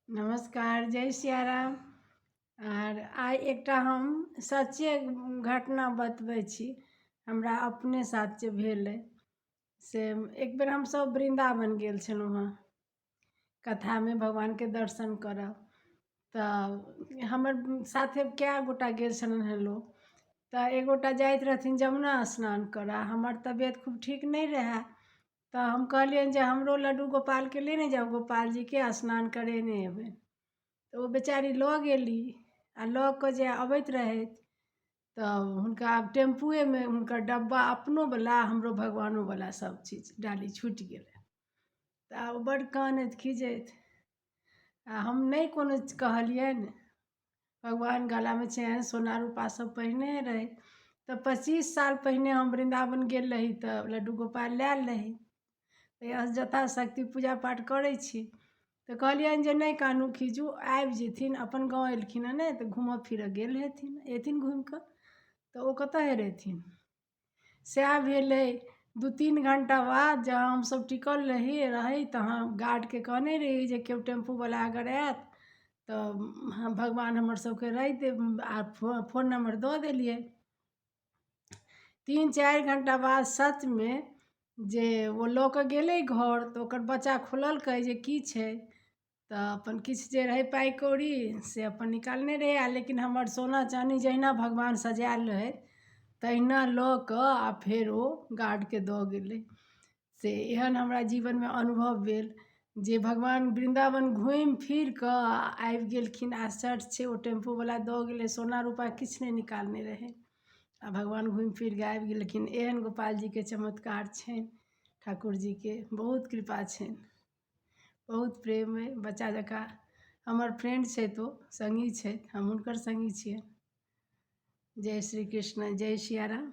नमस्कार, जय Siyaram. R I एकटा हम सच्चे घटना बतबै छी, हमरा अपने साथ जे भेल अइ से। एक बेर हमसभ वृन्दावन गेल छलहुँ हेँ कथामे भगवानके दर्शन करऽ। तऽ हमर साथे कए गोटा गेल छलनि हेँ लोक। तऽ एक गोटा जाइत रहथिन जमुना स्नान करऽ। हमर तबियत खूब ठीक नहि रहए, तऽ हम कहलियनि जे हमरो लड्डू गोपालके लेने जाउ, गोपालजीके स्नान करेने अयबनि। तऽ ओ बेचारी लऽ गेली आ लऽ कऽ जे अबैत रहथि तऽ हुनका टेम्पूएमे हुनकर डब्बा अपनोवला, हमरो भगवानोवला सभचीज डाली छुटि गेलै। तऽ आब बड्ड कानैत खीजैत आ हम नहि कोनो कहलियनि। भगवान गलामे चैन सोना रूपा सभ पहिरने रहै। तऽ 25 साल पहिने हम वृन्दावन गेल रही तऽ लड्डू गोपाल लायल रही। यथाशक्ति पूजा पाठ करै छी। तऽ कहलियनि जे नहि कानू खीजू, आबि जेथिन, अपन गाँव एलखिन हँ ने, तऽ घूमऽ फिरऽ गेल हेथिन, एथिन घूमि कऽ तऽ ओ कतऽ हेरेथिन। सएह भेलै। 2-3 घण्टा बाद जहाँ हमसभ टिकल रही तहाँ गार्डके कहने रही जे केओ टेम्पूवला अगर आयत तऽ भगवान हमर सबके राखि देब, आ फोन नम्बर दऽ देलियै। 3-4 घण्टा बाद सचमे जे ओ लऽ कऽ गेलै घर, तऽ ओकर बच्चा खोललकै जे की छै, तऽ अपन किछु जे रहै पाइ कौड़ी से अपन निकालने रहै, आ लेकिन हमर सोना चानी जहिना भगवान सजायल रहै तहिना लऽ कऽ आ फेर ओ गार्डके दऽ गेलै। से एहन हमरा जीवनमे अनुभव भेल जे भगवान वृन्दावन घुमि फिर कऽ आबि गेलखिन। आश्चर्य छै, ओ टेम्पूवला दऽ गेलै, सोना रूपा किछु नहि निकालने रहै आ भगवान घुमि फिर कऽ आबि गेलखिन। एहन गोपालजीके चमत्कार छनि, ठाकुरजीके बहुत कृपा छनि, बहुत प्रेम अइ। बच्चा जकाँ हमर फ्रेंड छथि, ओ सङ्गी छथि, हम हुनकर सङ्गी छियनि। जय श्री कृष्ण, जय सिया राम।